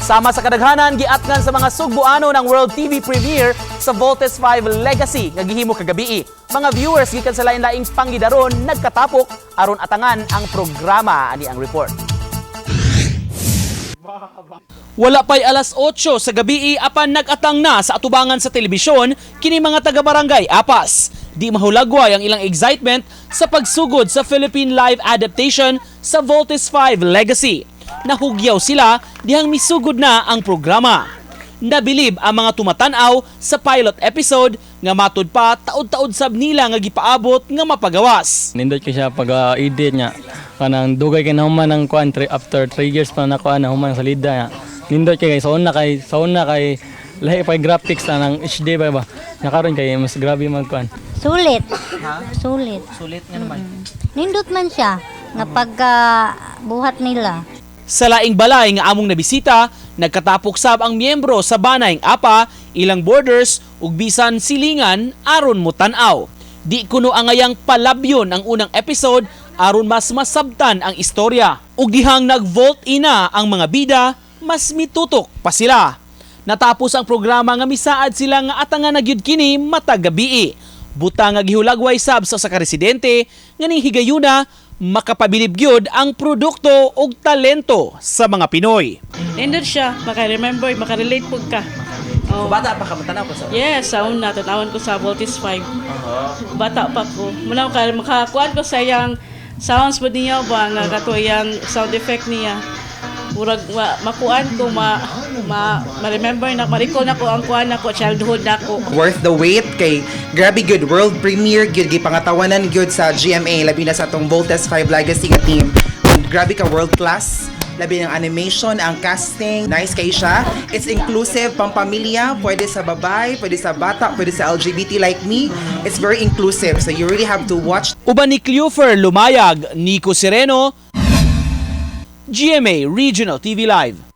Sama sa kadaghanan, giatngan sa mga Sugbuano ng World TV premiere sa Voltes 5 Legacy nga gihimo kagabii. Mga viewers gikan sa lain-laing pangidaron nagkatapok aron atangan ang programa, ani ang report. Wala pa'y alas 8 sa gabii apan nag-atang na sa atubangan sa telebisyon kini mga taga-barangay Apas. Di mahulagway ang ilang excitement sa pagsugod sa Philippine live adaptation sa Voltes 5 Legacy. Nahugyaw sila dihang misugod na ang programa. Nabilib ang mga tumatanaw sa pilot episode nga matud pa taod-taod sab nila nga gipaabot nga mapagawas. Nindot kay siya pag edit niya. Kanang dugay kay nahuman ang kuan after 3 years pa na kuan nahuman sa lida niya. Nindot kay sa una kay lahi pa graphics na ng HD ba ba. Nakaron kay mas grabe man kuan. Sulit. Sulit. Sulit nga naman. Nindot man siya nga pagka buhat nila. Sa laing balay nga among nabisita, nagkatapok sab ang miyembro sa banayng apa, ilang borders ug bisan silingan aron motan-aw. Di kuno angayang palabyon ang unang episode aron mas masabtan ang istorya. Ug dihang nag-volt ina ang mga bida, mas mitutok pa sila. Natapos ang programa nga misaad sila nga atangan na gyud kini matag gabii. Buta nga gihulagway sab sa usa ka residente nga ning higayuna makapabilib gyud ang produkto ug talento sa mga Pinoy. Nindot siya, maka-remember, maka-relate pud ka. Oh. Bata pa ka matanaw ko sa Yes, sa una, tanawon ko sa Voltes 5. Bata pa ko. Muna ka makakuan ko sa iyang sounds mo niya ba nga kato iyang sound effect niya. Murag makuan ko ma ma-remember na ma-recall na ko ang kuan nako childhood nako. Worth the wait kay grabe good world premiere gyud, gipangatawanan gyud sa GMA, labi na sa atong Voltes 5 Legacy nga team. Grabe ka world class, labi ng animation, ang casting, nice kay siya. It's inclusive, pampamilya, pwede sa babae, pwede sa bata, pwede sa LGBT like me. It's very inclusive, so you really have to watch. Uban ni Cleofer Lumayag, Nico Sereno, GMA Regional TV Live.